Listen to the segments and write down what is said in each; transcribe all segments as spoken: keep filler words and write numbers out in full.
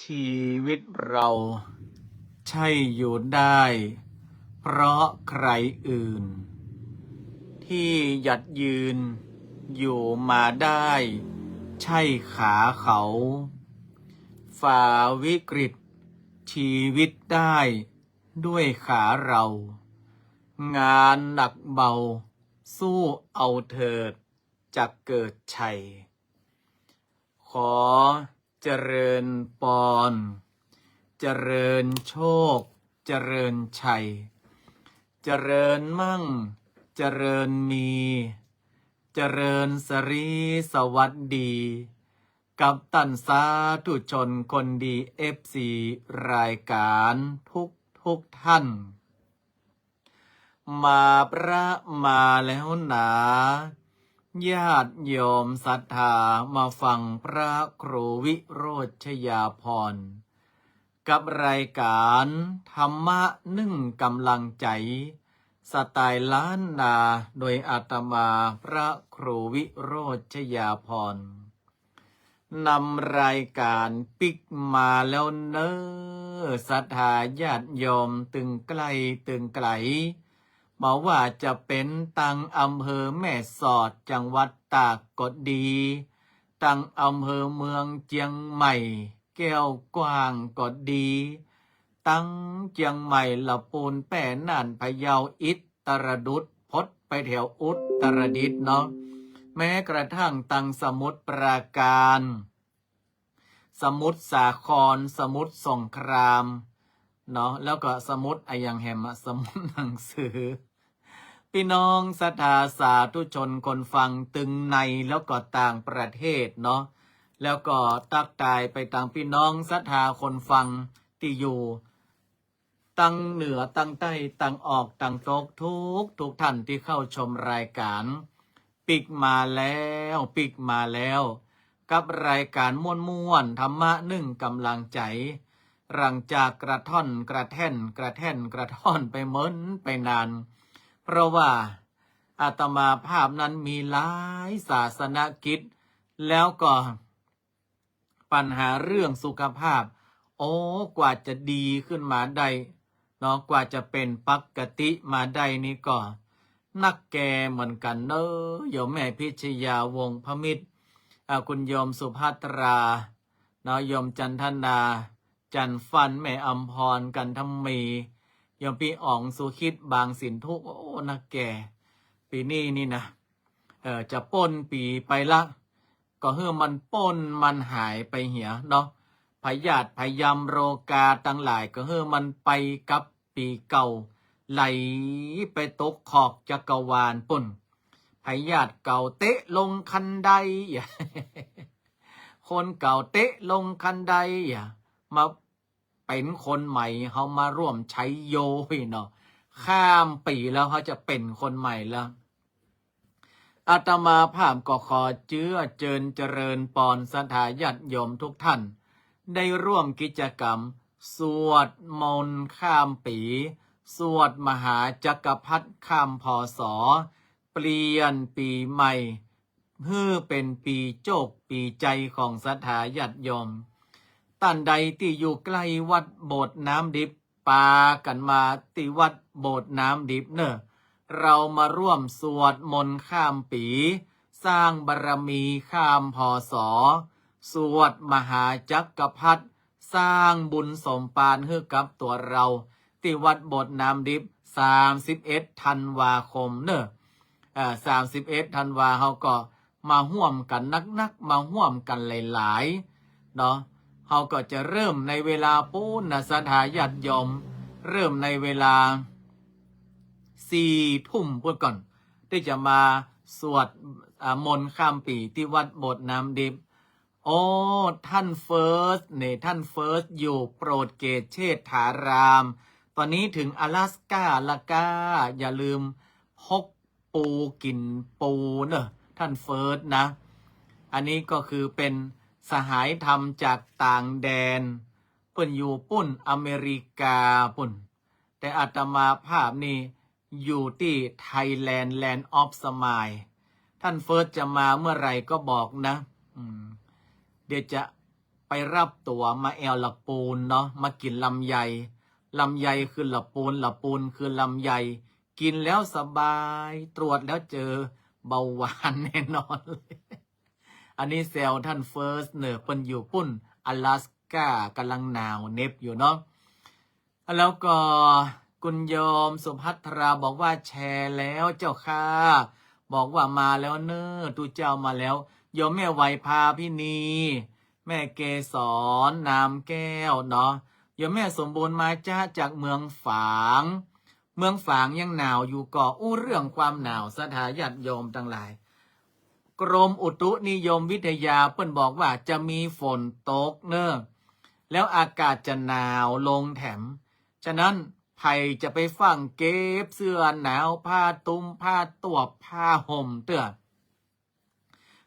ชีวิตเราใช่อยู่ได้เพราะใครอื่น ที่หยัดยืนอยู่มาได้ใช่ขาเขา ฝ่าวิกฤตชีวิตได้ด้วยขาเรา งานหนักเบาสู้เอาเถิด จักเกิดชัย ขอเจริญปอน เจริญโชค เจริญชัย เจริญมั่ง เจริญมี เจริญสรีสวัสดี กับต้านสาธุชนคนดี เอฟซี รายก๋านทุกทุกท่าน มาพระมาแล้วหนา ญาติโยมศรัทธามาฟังพระครูวิโรจน์ชยาภรณ์ กับรายก๋านธรรมะนึ่งกำลังใจ๋ สไตล์ล้านนา โดยอาตมาพระครูวิโรจน์ชยาภรณ์ นำรายก๋านปิ๊กมาแล้วเน้อ ศรัทธาญาติโยมตึงใก้ตึงไก๋ บ่ว่าจะเป๋นตังอำเภอแม่สอดจังหวัดตากก็ดี ตังอำเภอเมืองเจียงใหม่แก้วกว้างก็ดี ตังเจียงใหม่ ละปูน แป้ น่าน พะเยา อิตรดุษฎ์ พดไปแถวอุตรดิตถ์เนาะ แม้กระทั่งตังสมุทรปราการ สมุทรสาคร สมุทรสงครามเนาะ แล้วก็สมุทรอะหยังแหมอะ สมุทรหนังสือ ปี้น้องศรัทธาสาธุชนคนฟังตึงในแล้วก็ต่างประเทศเนาะ แล้วก็ตั๊กทายไปตังปี้น้องศรัทธาคนฟังตี้อยู่ ตังเหนือตังใต้ตังออกตังตกทุกทุกท่านตี้เข้าชมรายก๋าน ปิ๊กมาแล้ว ปิ๊กมาแล้ว กับรายก๋านม่วนๆ ธรรมะนึ่งกำลังใจ๋ หลังจากกระท่อนกระแท่น กระแท่นกระท่อนไปเมินไปนาน เพราะว่าอาตมาภาพนั้นมีหลายศาสนกิจ แล้วก็ ปัญหาเรื่องสุขภาพ โอ้ กว่าจะดีขึ้นมาได้เนาะ กว่าจะเป๋นปกติมาได้นี่ก็นักแก่เหมือนกั๋นเน้อ โยมแม่พิชยา วงศ์พมิตร อ่า คุณโยมสุภัทราเนาะ โยมจันทนา จันฟัน แม่อำพร กันทมี โยมปี้อ๋อง สุขิต บางสินธุ โอ้ นักแก่ ปี๋นี้นี่นะ เอ่อ จะป๊นปี๋ไปละ ก็หื้อมันป๊นมันหายไปเหียเนาะ พยาธิพยำโรคาตังหลายก็หื้อมันไปกับปี๋เก่า ไหลไปตกขอกจักรวาลปู้น พยาธิเก่าเตะลงคันได คนเก่าเตะลงคันได มา เป๋นคนใหม่ เฮามาร่วมชัยโยเนาะ ข้ามปี๋แล้วเฮาจะเป๋นคนใหม่แล้ว อาตมาภาพก็ขอเจื้อเจิญเจริญปอนศรัทธาญาติโยมทุกท่าน ได้ร่วมกิจกรรมสวดมนต์ข้ามปี๋ สวดมหาจักรพรรดิข้าม พ.ศ. เปลี่ยนปี๋ใหม่ หื้อเป๋นปี๋โจคปี๋ชัยของศรัทธาญาติโยม ต้านใดตี้อยู่ใก้วัดโบสถ์น้ำดิบ ปากั๋นมาตี้วัดโบสถ์น้ำดิบเน่อ เรามาร่วมสวดมนต์ข้ามปี๋ สร้างบารมีข้าม พ.ศ. สวดมหาจักรพรรดิ สร้างบุญสมภารหื้อกับตั๋วเรา ตี้วัดโบสถ์น้ำดิบ สามสิบเอ็ดธันวาคมเน่อ อ่า สามสิบเอ็ดธันวา เฮาก็มาฮ่วมกั๋นนักๆ มาฮ่วมกั๋นหลายๆ เนาะ เฮาก็จะเริ่มในเวลาปู้นนะ ศรัทธาญาติโยม เริ่มในเวลาสี่ทุ่มปู้นก่อน ตี้จะมาสวด อ่า มนต์ข้ามปี๋ตี้วัดโบสถ์น้ำดิบ โอ้ ท่านเฟิร์สเนี่ย ท่านเฟิร์สอยู่โปรดเกตเชษฐาราม ต๋อนนี้เถิง阿拉斯加แล้วก้า อย่าลืมพกปู๋กิ๋นปู๋เน่อ ท่านเฟิร์สนะ อันนี้ก็คือเป๋นสหายธรรมจากต่างแดน เปิ้นอยู่ปุ้นอเมริกาปุ้น แต่อาตมาภาพนี่อยู่ตี้ไทยแลนด์ Land of Smile ท่านเฟิร์สจะมาเมื่อไหร่ก็บอกนะ อืม เดี๋ยวจะไปรับตั๋วมาแอ่วละปูนเนาะ มากิ๋นลำไย ลำไยคือละปูน ละปูนคือลำไย กิ๋นแล้วสบาย ตรวจแล้วเจอเบาหวานแน่นอนเลย อันนี้แซวท่านเฟิร์สเน่อ เปิ้นอยู่ปุ้น阿拉斯加 ก่ำลังหนาวเหน็บอยู่เนาะ แล้วก็คุณโยมสุภัทราบอกว่าแชร์แล้วเจ้าข้า บอกว่ามาแล้วเน่อ ตุ๊เจ้ามาแล้ว โยมแม่ไหวภาพินี แม่เกสร นามแก้วเนาะ โยมแม่สมบูรณ์มาจ๊ะ จากเมืองฝาง เมืองฝางยังหนาวอยู่ก่อ อู้ เรื่องความหนาว ศรัทธาญาติโยมตังหลาย กรมอุตุนิยมวิทยาเปิ้นบอกว่าจะมีฝนตกเน่อ แล้วอากาศจะหนาวลงแถม ฉะนั้นใผจะไปฟั่งเก็บเสื้อหนาว ผ้าตุ้ม ผ้าตวบ ผ้าห่มเตื้อ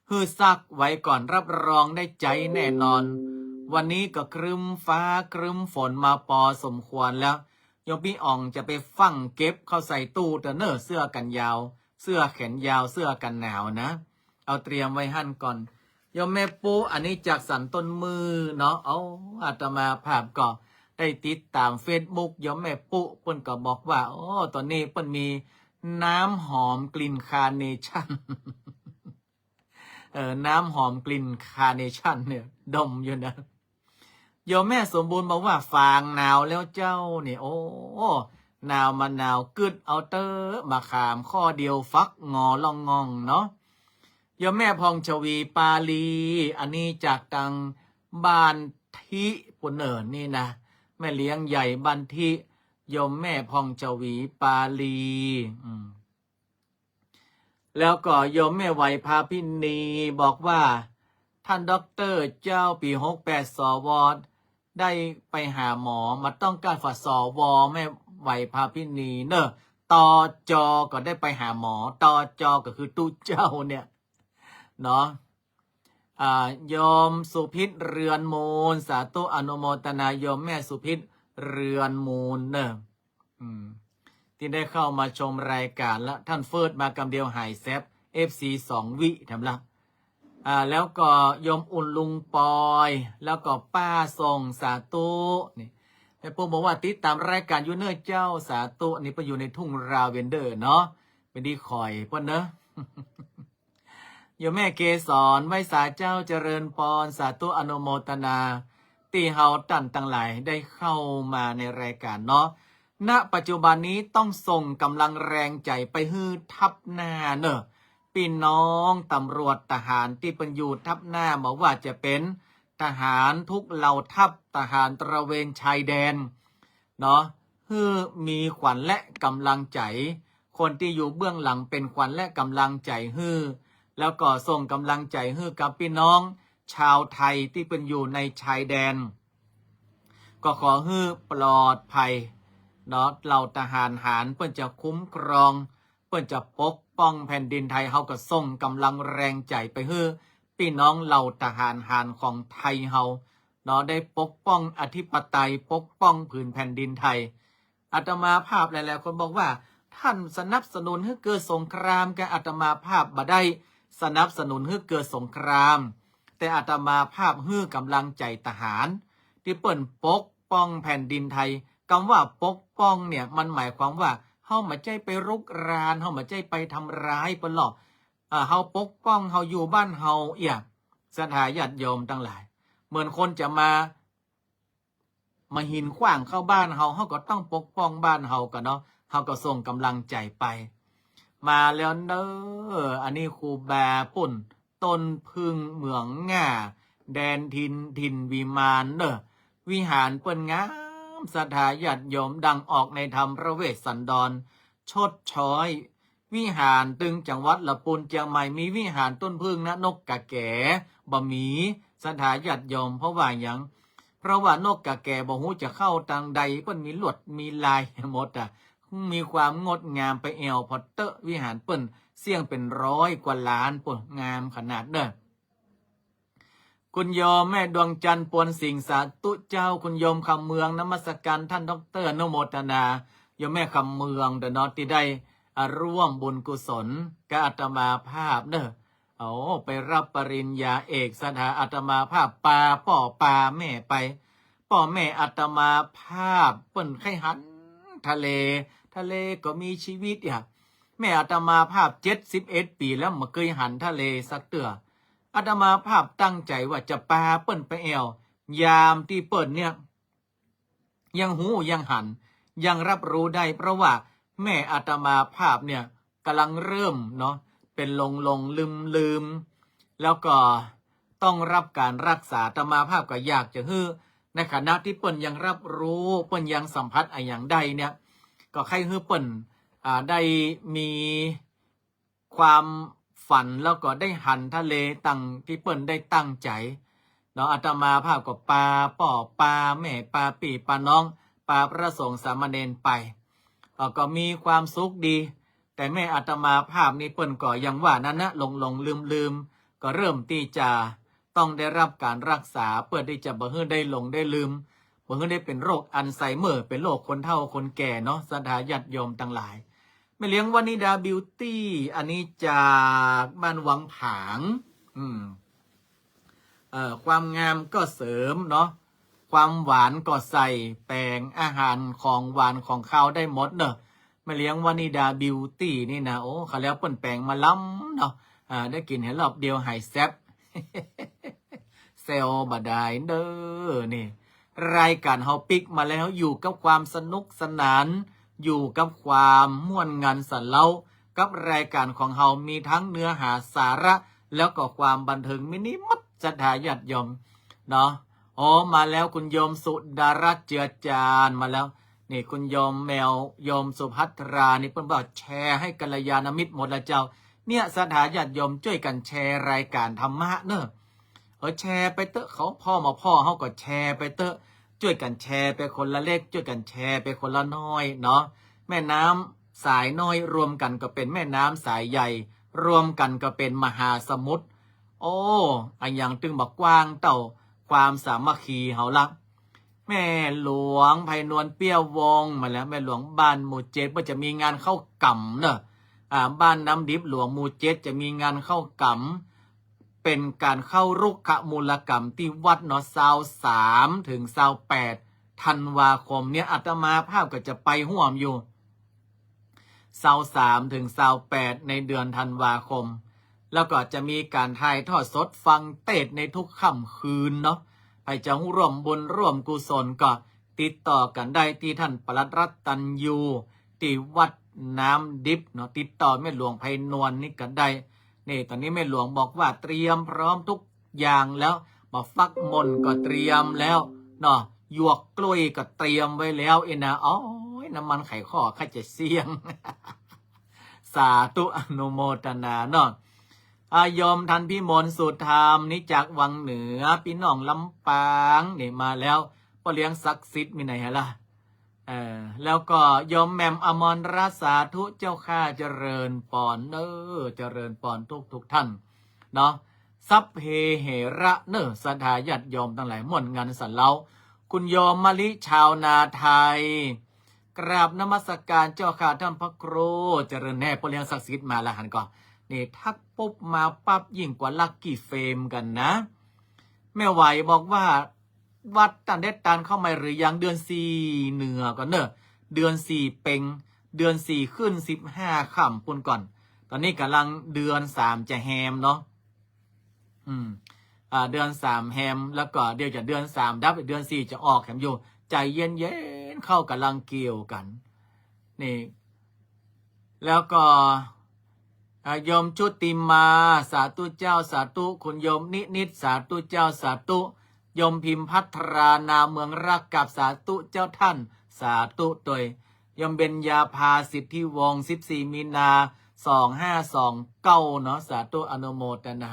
หื้อซักไว้ก่อน รับรองได้ใจ๊แน่นอน วันนี้ก็ครึ้มฟ้าครึ้มฝนมาปอสมควรแล้ว โยมปี้อ่องจะไปฟั่งเก็บเข้าใส่ตู้เตื้อเน่อ เสื้อกันยาว เสื้อแขนยาว เสื้อกันหนาวนะ เอาเตรียมไว้หั้นก่อน โยมแม่ปุ๊ อันนี้จากสันต้นมือเนาะ เอา อาตมาภาพก็ได้ติดตามเฟซบุ๊ก โยมแม่ปุ๊เปิ้นก็บอกว่า โอ้ ต๋อนนี้เปิ้นมีน้ำหอมกลิ่นคาร์เนชั่น เออ น้ำหอมกลิ่นคาร์เนชั่นเนี่ย ดมอยู่นะ โยมแม่สมบูรณ์บอกว่าฝางหนาวแล้วเจ้าเนี่ย โอ้ หนาวมาหนาวกึ๊ดเอาเต๊อะ มะขามข้อเดียวฟักงอล่องง่องเนาะ โยมแม่พองชวีปาลี อันนี้จากตังบ้านทิปุ้นเน่อนี่นะ แม่เลี้ยงใหญ่บ้านทิ โยมแม่พองชวีปาลี อืม แล้วก็โยมแม่ไหวภาพินีบอกว่า ท่านด็อกเตอร์เจ้า ปี๋หกแปด สว ได้ไปหาหมอ บ่ต้องก้านฝาก สว แม่ไหวภาพินีเน่อ ตจ ก็ได้ไปหาหมอ ตจ ก็คือตุ๊เจ้าเนี่ย เนาะ อ่า โยมสุพิษเรือนมูล สาธุอนุโมทนา โยมแม่สุพิษเรือนมูลเน่อ อืม ตี้ได้เข้ามาชมรายก๋านละ ท่านเฟิร์สมากำเดียวหายแซบ เอฟซี สองวิแถมละ อ่า แล้วก็โยมอุ่นลุงปอย แล้วก็ป้าส่ง สาธุ นี่ แม่ปุ๊บอกว่าติดต๋ามรายก๋านอยู่เน่อเจ้า สาธุ นี่เปิ้นอยู่ในทุ่งลาเวนเดอร์เนาะ เป๋นตี้คอยเปิ้นเน่อ โยมแม่เกสร ไหว้สาเจ้า เจริญปอน สาธุอนุโมทนา ตี้เฮาต้านตังหลายได้เข้ามาในรายก๋านเนาะ ณ ปัจจุบันนี้ต้องส่งก๋ำลังแรงใจ๋ไปหื้อทัพหน้าเน่อ ปี้น้องตำรวจทหารตี้เปิ้นอยู่ทัพหน้า บ่ว่าจะเป๋นทหารทุกเหล่าทัพ ทหารตระเวนชายแดน เนาะ หื้อมีขวัญและก๋ำลังใจ๋ คนตี้อยู่เบื้องหลังเป๋นขวัญและก๋ำลังใจ๋หื้อ แล้วก็ส่งก๋ำลังใจ๋หื้อกับปี้น้องชาวไทยตี้เปิ้นอยู่ในชายแดน ก็ขอหื้อปลอดภัยเนาะ เหล่าทหารหารเปิ้นจะคุ้มครอง เปิ้นจะปกป้องแผ่นดินไทย เฮาก็ส่งก๋ำลังแรงใจ๋ไปหื้อปี้น้องเหล่าทหารหารของไทยเฮา เนาะ ได้ปกป้องอธิปไตย ปกป้องผืนแผ่นดินไทย อาตมาภาพหลายๆ คนบอกว่า ท่านสนับสนุนหื้อเกิดสงคราม กาอาตมาภาพบ่ได้สนับสนุนหื้อเกิดสงคราม แต่อาตมาภาพหื้อก๋ำลังใจ๋ทหาร ตี้เปิ้นปกป้องแผ่นดินไทย กำว่าปกป้องเนี่ย มันหมายความว่า เฮาบ่ใจ้ไปรุกราน เฮาบ่ใจ้ไปทำร้ายเปิ้นหรอก อ่า เฮาปกป้อง เฮาอยู่บ้านเฮาเอี้ย ศรัทธาญาติโยมตังหลาย เหมือนคนจะมา มาหินขว้างเข้าบ้านเฮา เฮาก็ต้องปกป้องบ้านเฮาก่อเนาะ เฮาก็ส่งก๋ำลังใจ๋ไป มาแล้วเน่อ อันนี้ครูบาปุ้น ต้นผึ้งเหมืองง่า แดนถิ่น ถิ่นวิมานเน่อ วิหารเปิ้นงาม ศรัทธาญาติโยม ดังออกในธรรมพระเวสสันดร ชดช้อย วิหารตึงจังหวัดละปูนเจียงใหม่ มีวิหารต้นผึ้งนะ นกกาแก๋บ่มี ศรัทธาญาติโยม เพราะว่าหยัง เพราะว่านกกาแก่บ่ฮู้จะเข้าตางใด เปิ้นมีลวดมีลายหมดอะ มีความงดงามไปแอ่ว ผ่อเต๊อะ วิหารเปิ้นเสี้ยงเป๋นร้อยกว่าล้านปู้น งามขนาดเน่อ คุณโยมแม่ดวงจันทร์ ปวนสิงห์ สาธุเจ้า คุณโยมคำเมือง นมัสการท่านด็อกเตอร์ อนุโมทนา โยมแม่คำเมืองเด้อเนาะ ตี้ได้ อ่า ร่วมบุญกุศลกับอาตมาภาพเน่อ โอ้ ไปฮับปริญญาเอก ศรัทธา อาตมาภาพปาป้อปาแม่ไป ป้อแม่อาตมาภาพเปิ้นใค่หันทะเล ทะเลก็มีชีวิตอะ แม่อาตมาภาพเจ็ดสิบเอ็ดปี๋แล้ว บ่เกยหันทะเลสักเตื้อ อาตมาภาพตั้งใจ๋ว่าจะปาเปิ้นไปแอ่ว ยามตี้เปิ้นเนี่ย ยังฮู้ยังหัน ยังฮับฮู้ได้ เพราะว่าแม่อาตมาภาพเนี่ยก่ำลังเริ่มเนาะ เป๋นหลงหลงลืมลืม แล้วก็ต้องฮับก๋านฮักษา อาตมาภาพก็อยากจะหื้อ ในขณะตี้เปิ้นยังฮับฮู้ เปิ้นยังสัมผัสอะหยังได้เนี่ย ก็ใค่หื้อเปิ้น อ่า ได้มี ความฝัน แล้วก็ได้หันทะเลตังตี้เปิ้นได้ตั้งใจ๋เนาะ อาตมาภาพก็ปาป้อปาแม่ ปาปี้ปาน้อง ปาพระสงฆ์สามเณรไป เอ่อ ก็มีความสุขดี แต่แม่อาตมาภาพนี่เปิ้นก็ยังว่านั้นนะ หลงหลงลืมลืม ก็เริ่มตี้จะต้องได้ฮับก๋านฮักษา เปื้อตี้จะบ่หื้อได้หลงได้ลืม บ่หื้อได้เป๋นโรคอัลไซเมอร์ เป๋นโรคคนเฒ่าคนแก่เนาะ ศรัทธาญาติโยมตังหลาย แม่เลี้ยงวนิดาบิวตี้ อันนี้จากบ้านวังผาง อืม เอ่อ ความงามก็เสริมเนาะ ความหวานก็ใส่ แป๋งอาหารของหวานของคาวได้หมดเน่อ แม่เลี้ยงวนิดาบิวตี้นี่นะ โอ้ เขาแล้วเปิ้นแป๋งมาล้ำเนาะ อ่า ได้กิ๋นแหละรอบเดียวหายแซ่บ แซวบ่ดายเน่อ นี่ รายก๋านเฮาปิ๊กมาแล้ว อยู่กับความสนุกสนาน อยู่กับความม่วนงันสันเล้า กับรายก๋านของเฮามีตึงเนื้อหาสาระ แล้วก็ความบันเทิงมีนิมิต ศรัทธาญาติโยมเนาะ อ๋อ มาแล้ว คุณโยมสุดารัตน์ เจือจาน มาแล้ว นี่คุณโยมแมว โยมสุภัทรา นี่เปิ้นบอกแชร์หื้อกัลยาณมิตรหมดละเจ้า เนี่ย ศรัทธาญาติโยมจ้วยกั๋นแชร์รายก๋านธรรมะเน่อ เออ แชร์ไปเต๊อะ เขาผ่อบ่ผ่อเฮาก็แชร์ไปเต๊อะ จ้วยกั๋นแชร์ไปคนละเล็ก จ้วยกั๋นแชร์ไปคนละน้อยเนาะ แม่น้ำสายน้อยรวมกั๋นก็เป๋นแม่น้ำสายใหญ่ รวมกั๋นก็เป๋นมหาสมุทร โอ้ อะหยังตึงบ่กว้างเต้าความสามัคคีเฮาละ แม่หลวงไพนวล เปี้ยวงศ์ มาแล้ว แม่หลวงบ้านหมู่เจ็ด เปิ้นจะมีงานเข้ากรรมเน่อ อ่า บ้านน้ำดิบหลวงหมู่เจ็ดจะมีงานเข้ากรรม เป๋นก๋านเข้ารุกขมูลกรรมตี้วัดเนาะ ซาวสามถึงซาวแปดธันวาคมเนี่ย อาตมาภาพก็จะไปฮ่วมอยู่ ซาวสามถึงซาวแปดในเดือนธันวาคม แล้วก็จะมีก๋านถ่ายทอดสดฟังเตสน์ในทุกค่ำคืนเนาะ ใผจะฮู้ร่วมบุญร่วมกุศลก็ติดต่อกั๋นได้ตี้ต้านปลัดรัตตัญญู ตี้วัดน้ำดิบเนาะ ติดต่อแม่หลวงไพนวลนี่ก็ได้ นี่ ต๋อนนี้แม่หลวงบอกว่าเตรียมพร้อมทุกอย่างแล้ว บ่าฟักหม่นก็เตรียมแล้วเนาะ หยวกกล้วยก็เตรียมไว้แล้ว เอ้ยนะ โอ๊ย น้ำมันไขข้อข้าจะเสี้ยง สาธุ อนุโมทนาเนาะ อ่า โยมทันพิมล สุธรรม นี่จากวังเหนือ ปี้น้องลำปาง นี่มาแล้ว ป้อเลี้ยงศักดิ์สิทธิ์มีไหนฮะล่ะ เออ แล้วก็โยมแหม่มอมรรัตน์ สาธุเจ้าข้า เจริญปอนเน่อ เจริญปอนทุกทุกท่านเนาะ สัพเพเหระเน่อ ศรัทธาญาติโยมตังหลาย ม่วนงันสันเล้า คุณโยมมะลิ ชาวนาไทย กราบนมัสการเจ้าข้าท่านพระครู เจริญแน่ ป้อเลี้ยงศักดิ์สิทธิ์มาละหันก่อ นี่ทักปุ๊บมาปั๊บ ยิ่งกว่าลัคกี้เฟมกั๋นนะ แม่ไหวบอกว่า วัดต้านเด็ดตานเข้าใหม่หรือยัง เดือนสี่เนือก่อนเน่อ เดือนสี่เป๋ง เดือนสี่ขึ้นสิบห้าค่ำปู้นก่อน ต๋อนนี้ก่ำลังเดือนสามจะแฮมเนาะ อืม อ่า เดือนสามแฮม แล้วก็เดี๋ยวจะเดือนสามดับ เดือนสี่จะออกแฮมอยู่ ใจ๋เย็นๆ เข้าก่ำลังเกี่ยวกั๋น นี่ แล้วก็ อ่า โยมชุติมา สาธุเจ้า สาธุ คุณโยมนินิต สาธุเจ้า สาธุ โยมพิมพัทรา นาเมืองรัก กราบสาธุเจ้าท่าน สาธุตวย โยมเบญญาภา สิทธิวงศ์ สิบสี่มีนา สองห้าสองเก้าเนาะ สาธุ อนุโมทนา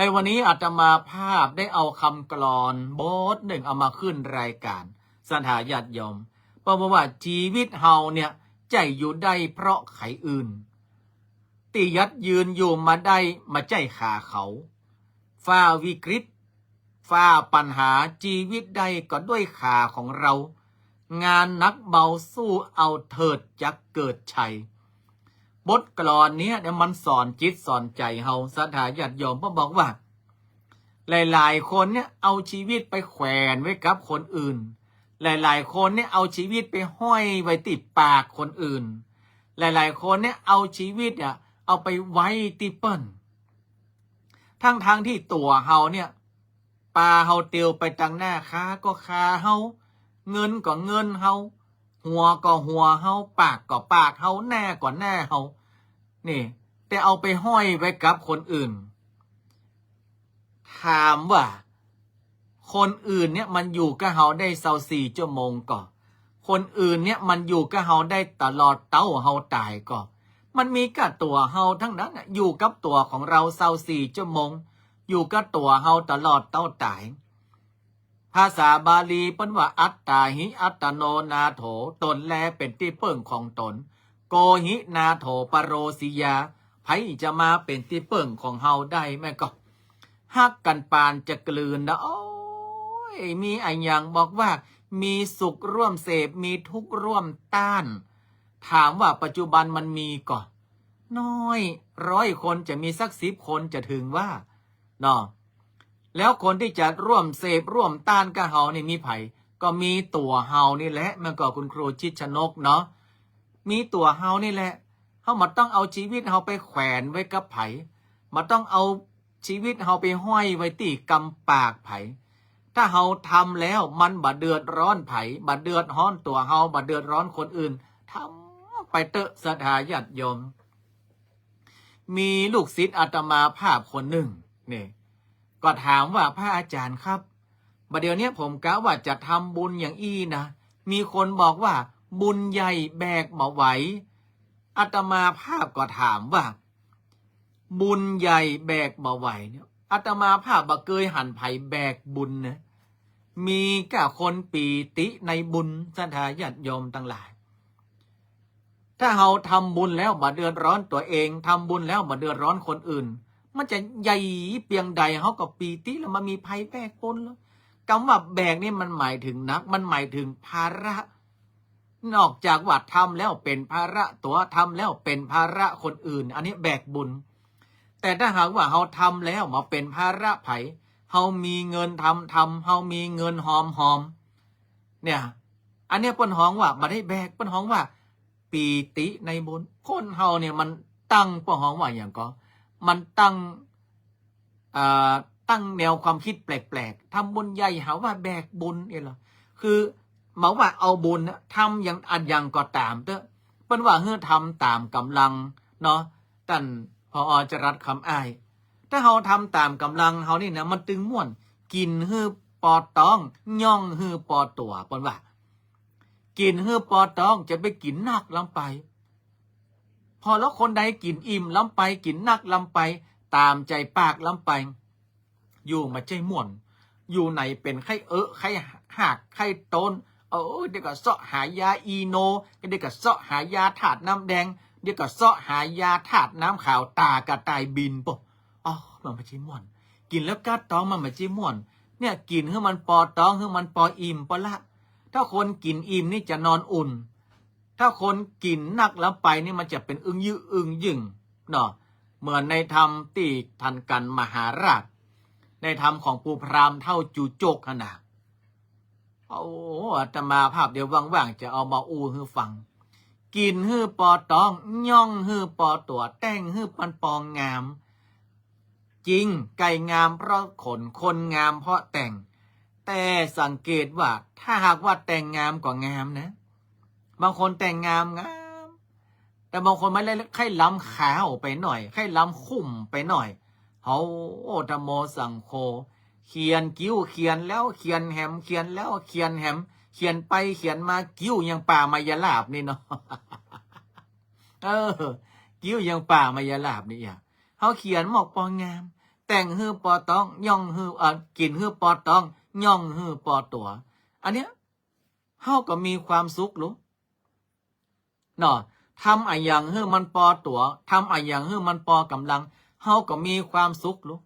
ในวันนี้อาตมาภาพได้เอากำกลอนบทนึ่งเอามาขึ้นรายก๋าน ศรัทธาญาติโยม เปิ้นบอกว่า จีวิตเฮาเนี่ย ใจ้อยู่ได้เพราะใผอื่น ตี้ยัดยืนอยู่มาได้บ่ใจ้ขาเขา ฝ่าวิกฤต ฝ่าปัญหาจีวิตได้ก็ด้วยขาของเรา งานหนักเบาสู้เอาเถิดจักเกิดชัย บทกลอนเนี้ยเนี่ยมันสอนจิตสอนใจ๋เฮา ศรัทธาญาติโยม เปิ้นบอกว่า หลายๆ คนเนี่ยเอาจีวิตไปแขวนไว้กับคนอื่น หลายๆ คนเนี่ยเอาจีวิตไปห้อยไว้ตี้ปากคนอื่น หลายๆ คนเนี่ยเอาจีวิตเนี่ยเอาไปไว้ตี้เปิ้น ทั้งๆ ตี้ตั๋วเฮาเนี่ย ปาเฮาเตียวไปตังหน้า คาก็คาเฮา เงินก็เงินเฮา หัวก็หัวเฮา ปากก็ปากเฮา หน้าก็หน้าเฮา นี่ แต่เอาไปห้อยไว้กับคนอื่น ถามว่า คนอื่นเนี่ยมันอยู่กับเฮาได้ซาวสี่ชั่วโมงก่อ คนอื่นเนี่ยมันอยู่กับเฮาได้ตลอดเต้าเฮาต๋ายก่อ มันมีก้าตั๋วเฮาตังนั้นน่ะ อยู่กับตั๋วของเราซาวสี่ชั่วโมง อยู่กับตั๋วเฮาตลอดเต้าต๋าย ภาษาบาลีเปิ้นว่า อัตตาหิ อัตตโน นาโถ ตนแลเป๋นตี้เปิ้งของตน โกหิ นาโถ ปะโรสิยา ใผจะมาเป๋นตี้เปิ้งของเฮาได้แม่นก่อ ฮักกั๋นปานจะกลืนนะ โอ๊ย มีอะหยังบอกว่า มีสุขร่วมเสพ มีทุกข์ร่วมต้าน ถามว่าปัจจุบันมันมีก่อ น้อย ร้อยคนจะมีสักสิบคนจะเถิงว่า เนาะ แล้วคนตี้จะร่วมเสพร่วมต้านกับเฮานี่มีใผ ก็มีตั๋วเฮานี่แหละ แม่นก่อคุณครูชิดชนกเนาะ มีตั๋วเฮานี่แหละ เฮาบ่ต้องเอาจีวิตเฮาไปแขวนไว้กับใผ บ่ต้องเอาจีวิตเฮาไปห้อยไว้ตี้กำปากใผ ถ้าเฮาทำแล้วมันบ่เดือดร้อนใผ บ่เดือดร้อนตั๋วเฮา บ่เดือดร้อนคนอื่น ทำไปเต๊อะ ศรัทธาญาติโยม มีลูกศิษย์อาตมาภาพคนนึ่ง นี่ ก็ถามว่า พระอาจ๋ารย์ครับ บ่าเดี่ยวเนี้ยผมกะว่าจะทำบุญอย่างอี้นะ มีคนบอกว่าบุญใหญ่แบกบ่ไหว อาตมาภาพก็ถามว่า บุญใหญ่แบกบ่ไหวเนี่ย อาตมาภาพบ่เกยหันใผแบกบุญนะ มีก้าคนปีติในบุญ ศรัทธาญาติโยมตังหลาย ถ้าเฮาทำบุญแล้วบ่เดือดร้อนตั๋วเอง ทำบุญแล้วบ่เดือดร้อนคนอื่น มันจะใหญ่เปียงใดเฮาก็ปีติแล้ว บ่มีใผแบกบุญแล้ว กำว่าแบกนี่มันหมายเถิงหนัก มันหมายเถิงภาระ นอกจากว่าทำแล้วเป๋นภาระตั๋ว ทำแล้วเป๋นภาระคนอื่น อันนี้แบกบุญ แต่ถ้าหากว่าเฮาทำแล้วบ่เป๋นภาระใผ เฮามีเงินทำทำ เฮามีเงินหอมหอม เนี่ย อันเนี้ยเปิ้นฮ้องว่าบ่ได้แบก เปิ้นฮ้องว่าปีติในบุญ คนเฮาเนี่ยมันตั้ง เปิ้นฮ้องว่าหยังก่อ มันตั้ง อ่า ตั้งแนวความคิดแปลกๆ ทำบุญใหญ่หาว่าแบกบุญเนี่ยเหรอ คือหมายว่าเอาบุญนะ ทำอย่าง อะหยังก็ต๋ามเต๊อะ เปิ้นว่าหื้อทำต๋ามก๋ำลังเนาะ ต้าน ผอ จรัส คำอ้าย ถ้าเฮาทำต๋ามก๋ำลังเฮานี่นะ มันตึงม่วน กิ๋นหื้อปอต๊อง ย่องหื้อปอตั๋ว เปิ้นว่า กิ๋นหื้อปอต๊อง จะไปกิ๋นนักล้ำไป พอแล้วคนใดกิ๋นอิ่มล้ำไป กิ๋นนักล้ำไป ต๋ามใจ๋ปากล้ำไป อยู่บ่ใจ้ม่วน อยู่ไหนเป๋นไข้เอะ ไข้หาก ไข้โตน เออ เดี๋ยวก็เซาะหายาอีโน เดี๋ยวก็เซาะหายาธาตุน้ำแดง เดี๋ยวก็เซาะหายาธาตุน้ำขาว ต๋ากระต่ายบินปะ อ๋อ มันบ่ใจ้ม่วน กิ๋นแล้วก้าต๊องมันบ่ใจ้ม่วน เนี่ย กิ๋นหื้อมันปอต๊อง หื้อมันปออิ่มปะละ ถ้าคนกิ๋นอิ่มนี่จะนอนอุ่น ถ้าคนกิ๋นนักล้ำไปนี่มันจะเป๋นอึ้งยึกอึ้งยึ่งเนาะ เหมือนในธรรมตี้ต้านกัณฑ์มหาราช ในธรรมของปู่พราหมณ์เฒ่าจูโจกหั้นนะ โอ้ อาตมาภาพเดี๋ยวว่างๆ จะเอามาอู้หื้อฟัง กิ๋นหื้อปอต๊อง ย่องหื้อปอตั๋ว แต่งหื้อมันปองาม จริง ไก่งามเพราะขน คนงามเพราะแต่ง แต่สังเกตว่าถ้าหากว่าแต่งงามก็งามนะ บางคนแต่งงามงาม แต่บางคนมันไล่ไข้ล้ำขาวไปหน่อย ไข้ล้ำขุ่มไปหน่อย เฮา โอ้ ธัมโมสังโฆ เขียนคิ้ว เขียนแล้วเขียนแหม เขียนแล้วเขียนแหม เขียนไปเขียนมา คิ้วยังป่ามายาลาบนี่เนาะ เออ คิ้วยังป่ามายาลาบนี่อ่ะ เฮาเขียนหมอกปองงาม แต่งหื้อปอต๊อง ย่องหื้อ เอ่อ กิ๋นหื้อปอต๊อง ย่องหื้อปอตั๋ว อันเนี้ย เฮาก็มีความสุขลูก เนาะ ทำอะหยังหื้อมันปอตั๋ว ทำอะหยังหื้อมันปอก๋ำลัง เฮาก็มีความสุขลูก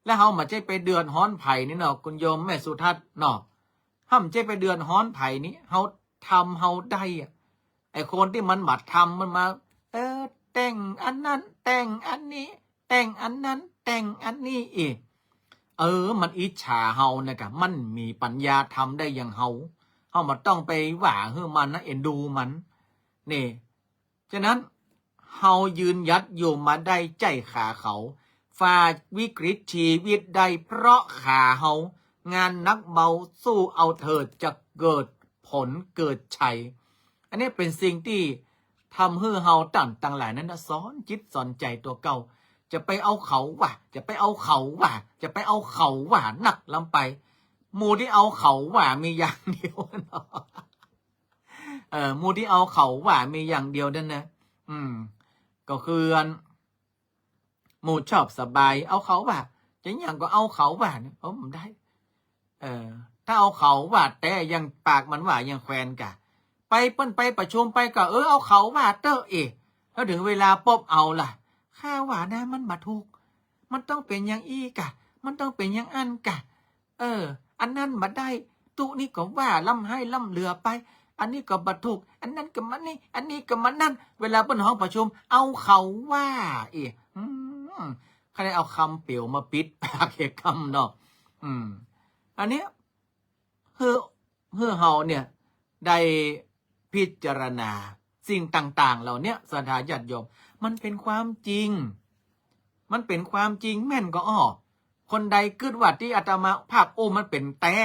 แล้วเฮาบ่ใจ้ไปเดือดฮ้อนใผนี่เนาะ คุณโยมแม่สุทัศน์เนาะ เฮาบ่ใจ้ไปเดือดฮ้อนใผนี่ เฮาทำเฮาได้อะ ไอ้คนตี้มันบ่ทำมันมา เออ แต่งอันนั้น แต่งอันนี้ แต่งอันนั้น แต่งอันนี้อีก เออ มันอิจฉาเฮานะกะ มันมีปัญญาทำได้อย่างเฮา เฮาบ่ต้องไปว่าหื้อมันนะ เอ็นดูมัน นี่ ฉะนั้น เฮายืนหยัดอยู่มาได้ใจ้ขาเขา ฝ่าวิกฤตชีวิตได้เพราะขาเฮา งานหนักเบาสู้เอาเถิด จะเกิดผลเกิดชัย อันนี้เป๋นสิ่งตี้ทำหื้อเฮาต้านตังหลายนั้นนะ สอนจิตสอนใจ๋ตั๋วเก่า จะไปเอาเขาว่า จะไปเอาเขาว่า จะไปเอาเขาว่านักล้ำไป หมู่ตี้เอาเขาว่ามีอย่างเดียวเนาะ เออ หมู่ตี้เอาเขาว่ามีอย่างเดียวนั่นนะ อืม ก็คืออัน หมู่ชอบสบาย เอาเขาว่า จะหยังก็เอาเขาว่าเนี่ย โอ้ บ่ได้ เออ ถ้าเอาเขาว่าแต๊ยังปากมันว่ายังแควนกะ ไปเปิ้นไปประชุมไปก็ เออ เอาเขาว่าเต๊อะเอ แล้วเถิงเวลาปุ๊บเอาล่ะ ข้าว่านะมันบ่ถูก มันต้องเป๋นอย่างอี้กะ มันต้องเป๋นอย่างอั้นกะ เออ อันนั้นบ่ได้ ตุ๊นี้ก็ว่าล้ำไห้ล้ำเหลือไป อันนี้ก็บ่ถูก อันนั้นก็มานี่ อันนี้ก็มานั่น เวลาเปิ้นฮ้องประชุม เอาเขาว่าอีก อืม ใค่ได้เอากำเปียวมาปิดปากเฮากำเนาะ อืม อันเนี้ย หื้อ หื้อเฮาเนี่ย ได้พิจารณาสิ่งต่างๆ เหล่าเนี้ย ศรัทธาญาติโยม มันเป๋นความจริง มันเป๋นความจริงแม่นก็อ้อ คนใดกึ๊ดว่าตี้อาตมาภาพอู้มันเป๋นแต๊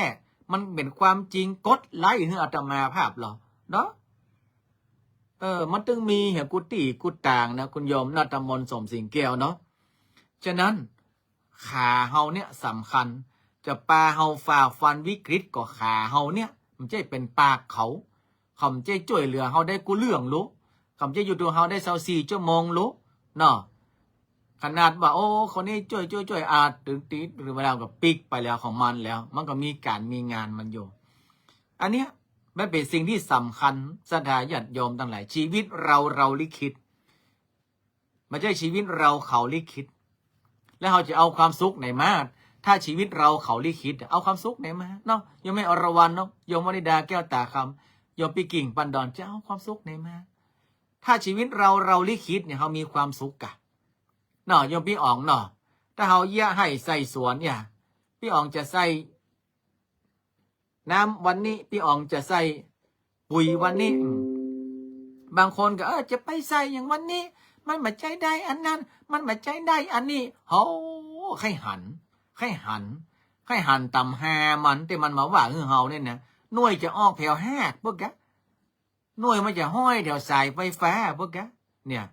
มันเป๋นความจริง กดไลก์หื้ออาตมาภาพลอเนาะ เออ มันตึงมีเหียกู้ตี้กู้ตางนะ คุณโยมณัฐมนต์ สมสิงแก้วเนาะ ฉะนั้น ขาเฮาเนี่ยสำคัญ จะปาเฮาฝ่าฟันวิกฤตก็ขาเฮาเนี่ย มันบ่ใจ้เป๋นปากเขา เขาบ่ใจ้จ้วยเหลือเฮาได้กู้เรื่องลูก เขาบ่ใจ้อยู่ดูเฮาได้ซาวสี่ชั่วโมงลูก เนาะ ขนาดว่า โอ้ คนนี้จ้วย จ้วย จ้วย อาจเถิงตี้ เถิงเวลาก็ปิ๊กไปแล้วของมันแล้ว มันก็มีก๋านมีงานมันอยู่ อันเนี้ย มันเป๋นสิ่งตี้สำคัญ ศรัทธาญาติโยมตังหลาย ชีวิตเรา เราลิขิต บ่ใจ้ชีวิตเราเขาลิขิต แล้วเฮาจะเอาความสุขไหนมา ถ้าชีวิตเราเขาลิขิต เอาความสุขไหนมาเนาะ โยมแม่อรวรรณเนาะ โยมวนิดาแก้วตาคำ โยมปี้กิ่งปันดอน จะเอาความสุขไหนมา ถ้าชีวิตเรา เราลิขิตเนี่ย เฮามีความสุขกะ เนาะ โยมปี้อ๋องเนาะ ถ้าเฮาเยียะไฮ่ใส่สวนเนี่ย ปี้อ๋องจะใส่น้ำวันนี้ ปี้อ๋องจะใส่ปุ๋ยวันนี้ อืม บางคนก็ เออ จะไปใส่อย่างวันนี้ มันบ่ใจ้ได้อันนั้น มันบ่ใจ้ได้อันนี้ โห ใค่หัน ใค่หัน ใค่หันต๋ำฮามัน ตี้มันมาว่าหื้อเฮาเนี่ยนะ หน่วยจะออกแถวฮากปุ๊กกะ หน่วยมันจะห้อยแถวสายไฟฟ้าปุ๊กกะ เนี่ย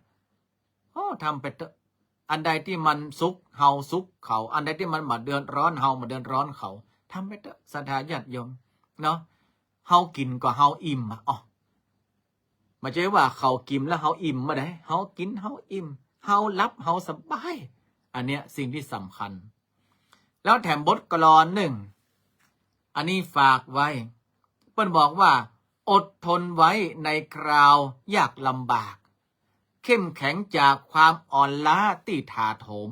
โอ้ ทำไปเต๊อะ อันใดตี้มันสุขเฮาสุขเขา อันใดตี้มันบ่เดือดร้อนเฮา บ่เดือดร้อนเขา ทำไปเต๊อะ ศรัทธาญาติโยม เนาะ เฮากิ๋นก็เฮาอิ่มอะ อ้อ บ่ใจ้ว่าเขากิ๋นแล้วเฮาอิ่มบ่ได้ เฮากิ๋นเฮาอิ่ม เฮาหลับเฮาสบาย อันเนี้ยสิ่งตี้สำคัญ แล้วแถมบทกลอนนึ่ง อันนี้ฝากไว้ เปิ้นบอกว่า อดทนไว้ในคราวยากลำบาก เข้มแข็งจากความอ่อนล้าตี้ถาโถม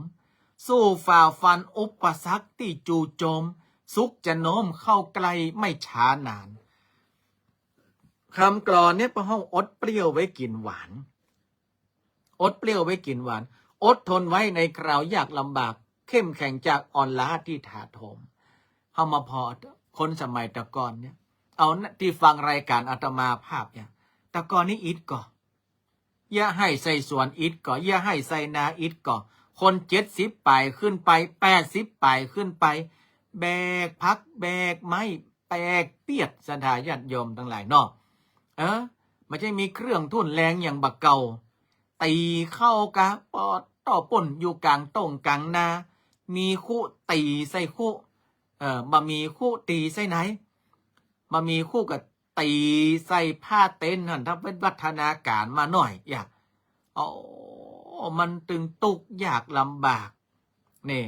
สู้ฝ่าฟันอุปสรรคตี้จู่โจม สุขจะโน้มเข้าใกล้ไม่ช้านาน กำกลอนเนี่ยเปิ้นฮ้องอดเปรี้ยวไว้กิ๋นหวาน อดเปรี้ยวไว้กิ๋นหวาน อดทนไว้ในคราวยากลำบาก เข้มแข็งจากอ่อนล้าตี้ถาโถม เฮามาผ่อ คนสมัยแต่ก่อนเนี่ย เอาตี้ฟังรายก๋านอาตมาภาพเนี่ย แต่ก่อนนี้อิดก่อ เยียะไฮ่ใส่สวนอิดก่อ เยียะไฮ่ใส่นาอิดก่อ คนเจ็ดสิบป๋ายขึ้นไป แปดสิบป๋ายขึ้นไป แบกผักแบกไม้ แปกเปียด ศรัทธาญาติโยมตังหลายเนาะ เออ บ่ใจ้มีเครื่องทุ่นแรงอย่างบ่าเก่า ตี๋เข้ากะปอดต้อป่นอยู่ก๋างต้งก๋างนา มีคุตี๋ใส่คุ เออ บ่มีคุตี๋ใส่ไหน บ่มีคุก็ตี๋ใส่ผ้าเต็นท์หั้น ถ้าวิวัฒนาก๋ารมาหน่อย อย่า โอ้ มันตึงตุ๊กข์ยากลำบาก นี่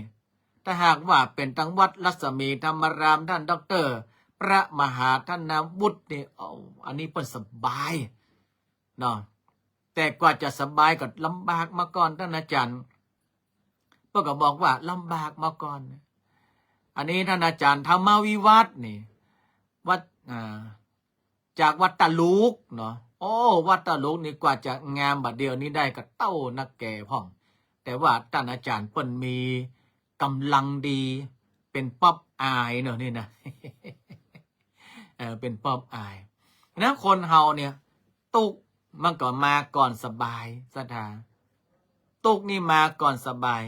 ถ้าหากว่าเป๋นตังวัดรัศมีธรรมาราม ต้านด็อกเตอร์พระมหาธนวุฒินี่ โอ้ อันนี้เปิ้นสบายเนาะ แต่กว่าจะสบายก็ลำบากมาก่อน ต้านอาจ๋ารย์ เปิ้นก็บอกว่าลำบากมาก่อน อันนี้ต้านอาจ๋ารย์ธรรมวิวัฒน์นี่ วัด อ่า จากวัดตะลุกเนาะ โอ้ วัดตะลุกนี่กว่าจะงามบ่าเดี่ยวนี้ได้ก็เต้านักแก่พ่อง แต่ว่าต้านอาจ๋ารย์เปิ้นมีก๋ำลังดี เป๋นป๊อปอายเนาะนี่นะ เออ เป๋นป๊อปอายนะ คนเฮาเนี่ย ตุ๊กข์มันก็มาก่อนสบาย ศรัทธา ตุ๊กข์นี่มาก่อนสบาย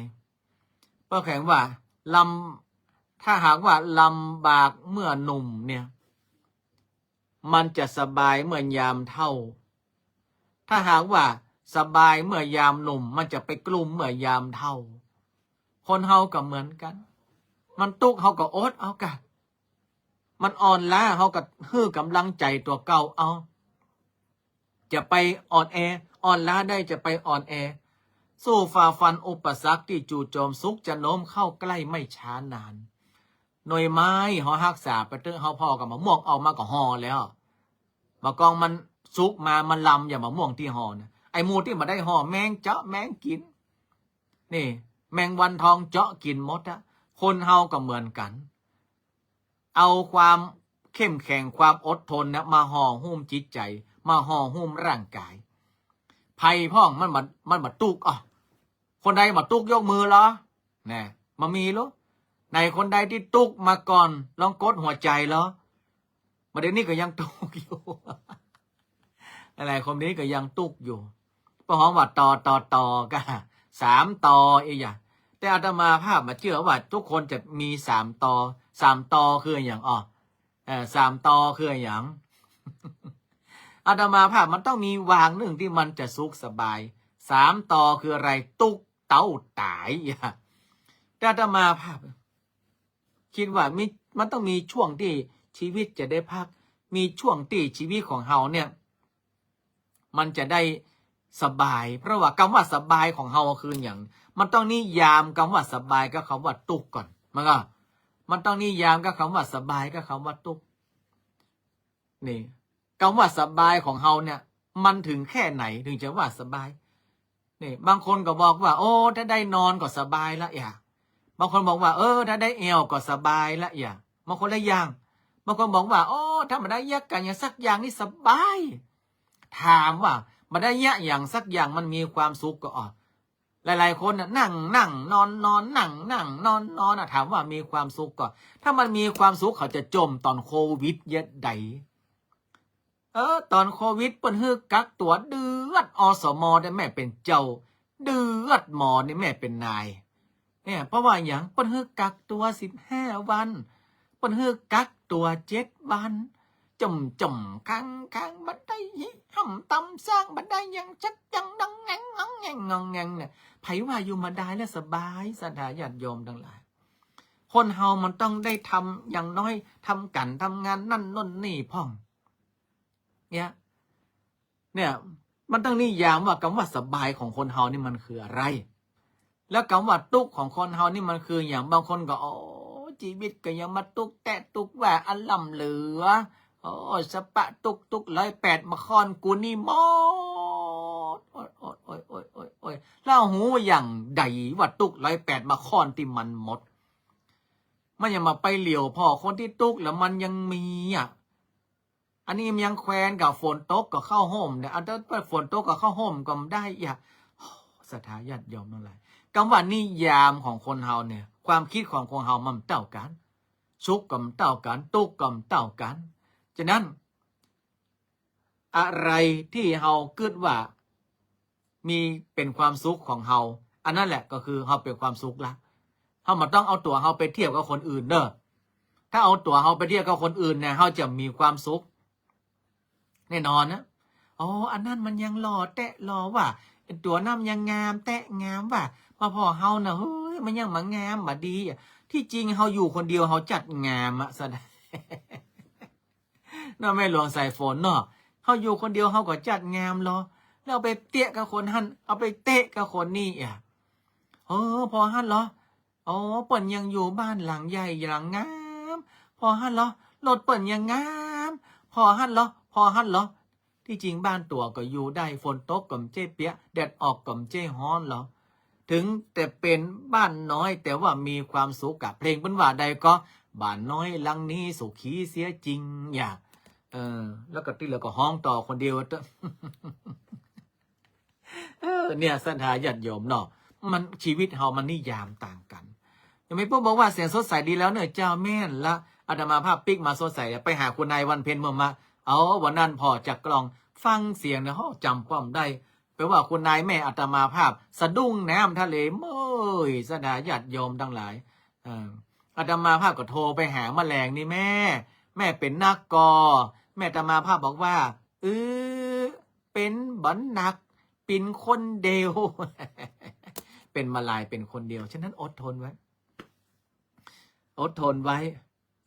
เพราะแขงว่าลำ ถ้าหากว่าลำบากเมื่อหนุ่มเนี่ย มันจะสบายเมื่อยามเฒ่า ถ้าหากว่าสบายเมื่อยามหนุ่ม มันจะไปกลุ้มเมื่อยามเฒ่า คนเฮาก็เหมือนกั๋น มันตุ๊กข์เฮาก็อดเอาก่ะ มันอ่อนล้าเฮาก็หื้อก๋ำลังใจ๋ตั๋วเก่าเอา จะไปอ่อนแอ อ่อนล้าได้จะไปอ่อนแอ สู้ฝ่าฟันอุปสรรคตี้จู่โจม สุขจะโน้มเข้าใกล้ไม่ช้านาน หน่วยไม้เฮาฮักษาไปเต๊อะ เฮาผ่อกับมะม่วงออกมาก็ห่อแล้ว บ่ากองมันสุกมา มันลำอย่างมะม่วงตี้ห่อนะ ไอ้หมู่ตี้บ่ได้ห่อ แมงเจาะแมงกิ๋น นี่ แมงวันทองเจาะกิ๋นหมดอะ คนเฮาก็เหมือนกั๋น เอาความเข้มแข็ง ความอดทนนะ มาห่อหุ้มจิตใจ๋ มาห่อหุ้มร่างกาย ใผพ่องมันบ่ มันบ่ตุ๊กข์ อ้อ คนใดบ่ตุ๊กข์ยกมือลอ แน่ บ่มีลอ ไหนคนใดตี้ตุ๊กข์มาก่อน ลองกดหัวใจ๋ลอ บ่าเดี่ยวนี้ก็ยังตุ๊กข์อยู่ หลายๆคนนี้ก็ยังตุ๊กข์อยู่ เพราะฮ้องว่าตอ ตอ ตอ ก็สามตอ อีหยัง แต่อาตมาภาพบ่เจื้อว่าทุกคนจะมีสามตอ สามตอคืออะหยัง อ้อ เอ่อ สามตอคืออะหยัง อาตมาภาพมันต้องมีวางนึ่งตี้มันจะสุขสบาย สามตอคืออะไร ตุ๊กข์เต้าต๋าย อีหยัง แต่อาตมาภาพ กึ๊ดว่ามี มันต้องมีช่วงตี้ชีวิตจะได้พัก มีช่วงตี้ชีวิตของเฮาเนี่ย มันจะได้สบาย เพราะว่ากำว่าสบายของเฮาคืออะหยัง มันต้องนิยามกำว่าสบายกับกำว่าตุ๊กข์ก่อน มันก็ มันต้องนิยามกับกำว่าสบายกับกำว่าตุ๊กข์ นี่ กำว่าสบายของเฮาเนี่ย มันถึงแค่ไหนถึงจะว่าสบาย นี่ บางคนก็บอกว่า โอ้ ถ้าได้นอนก็สบายละ อีหยัง บางคนบอกว่า เออ ถ้าได้แอ่วก็สบายละ อีหยัง บางคนละอย่าง บางคนบอกว่า โอ้ ถ้าบ่ได้เยียะก๋านหยังสักอย่างนี่สบาย ถามว่าบ่ได้เยียะหยังสักอย่างมันมีความสุขก่อ อ้อ หลายๆคนน่ะ นั่งนั่งนอนนอน นั่งนั่งนอนนอนน่ะ ถามว่ามีความสุขก่อ ถ้ามันมีความสุขเขาจะจ่มต๋อนโควิดเยียะใด เออ ต๋อนโควิดเปิ้นหื้อกักตั๋วเดือด อสม เนี่ยแม่เป๋นเจ้า เดือด หมอเนี่ยแม่เป๋นนาย เนี่ย เพราะว่าอะหยัง เปิ้นหื้อกักตั๋วสิบห้าวัน เปิ้นหื้อกักตั๋วเจ็ดวัน จ่มจ่มค้างค้าง บ่ได้หิ้วห้ำต๋ำสร้าง บ่ได้หยังสักอย่าง งองแงง งองแงง งองแงงเนี่ย ใผว่าอยู่บ่าดายแล้วสบาย ศรัทธาญาติโยมตังหลาย คนเฮามันต้องได้ทำอย่างน้อย ทำก๋านทำงานนั่นโน่นนี่พ่อง เนี่ย เนี่ย มันต้องนิยามว่ากำว่าสบายของคนเฮานี่มันคืออะไร แล้วกำว่าตุ๊กข์ของคนเฮานี่มันคืออะหยัง บางคนก็ โอ้ จีวิตก็ยังมาตุ๊กแต๊ตุ๊กแหว่อันล้ำเหลือ โอ้ สะปะตุ๊ก ตุ๊กร้อยแปดมาค่อนกูนี่หมด โอ๊ย โอ๊ย แล้วฮู้อย่างใดว่าตุ๊กร้อยแปดมาค่อนตี้มันหมด มันยังบ่าไปเหลียวผ่อคนตี้ตุ๊กข์แล้วมันยังมีอะ อันนี้มันยังแควนกับฝนตกกับเข้าฮ่มเนี่ย อันนั้นฝนตกกับเข้าฮ่มก็บ่ได้อีกอะ ศรัทธาญาติโยมตังหลาย กำว่านิยามของคนเฮาเนี่ย ความกึ๊ดของคนเฮามันบ่เต้ากั๋น สุขก็บ่เต้ากั๋น ตุ๊กข์ก็บ่เต้ากั๋น ฉะนั้น อะไรตี้เฮากึ๊ดว่า มีเป๋นความสุขของเฮา อันนั้นแหละก็คือเฮาเป๋นความสุขละ เฮาบ่ต้องเอาตั๋วเฮาไปเทียบกับคนอื่นเน่อ ถ้าเอาตั๋วเฮาไปเทียบกับคนอื่นเนี่ย เฮาจะมีความสุข แน่นอนนะ โอ้ อันนั้นมันยังหล่อแต๊หล่อว่ะ ตั๋วนั้นยังงามแต๊งามว่ะ มาผ่อเฮาน่ะ เฮ้ย มันยังบ่งามบ่ดีอะ ตี้จริงเฮาอยู่คนเดียวเฮาจัดงามอะ ศรัทธา เนาะแม่หลวงสายฝนเนาะ เฮาอยู่คนเดียวเฮาก็จัดงามลอ แล้วเอาไปเตี้ยะกับคนหั้น เอาไปเต๊ะกับคนนี่อะ เออ ผ่อหั้นลอ อ๋อ เปิ้นยังอยู่บ้านหลังใหญ่หลังงาม ผ่อหั้นเหรอ รถเปิ้นยังงาม ผ่อหั้นเหรอ ผ่อหั้นเหรอ ตี้จริงบ้านตั๋วก็อยู่ได้ ฝนตกก็บ่ใจ้เปียก แดดออกก็บ่ใจ้ฮ้อนเหรอ ถึงแต่เป๋นบ้านน้อย แต่ว่ามีความสุขกะ เพลงเปิ้นว่าใดก็ บ้านน้อยหลังนี้สุขีเสียจริง อย่า เออ แล้วก็ตี้เหลือก็ฮ้องต่อคนเดียวเต๊อะ เออ เนี่ย ศรัทธาญาติโยมเนาะ มัน ชีวิตเฮามันนิยามต่างกั๋น ยังมีผู้บอกว่าเสียงสดใสดีแล้วเน่อเจ้า แม่นละ อาตมาภาพปิ๊กมาสดใส ไปหาคุณนายวันเพ็ญเมื่อมา เอา วันนั้นผ่อจากกล่อง ฟังเสียงเนี่ย โห จ๋ำความได้ แปลว่าคุณนายแม่อาตมาภาพสะดุ้งน้ำทะเลเมื่อย ศรัทธาญาติโยมตังหลาย เออ อาตมาภาพก็โทรไปหาแม่แลงนี่ แม่ แม่เป๋นนักก่อ แม่อาตมาภาพบอกว่า เออ เป๋นบ่หนัก เป๋นคนเดียว เป๋นมาลายเป๋นคนเดียว ฉะนั้นอดทนไว้ อดทนไว้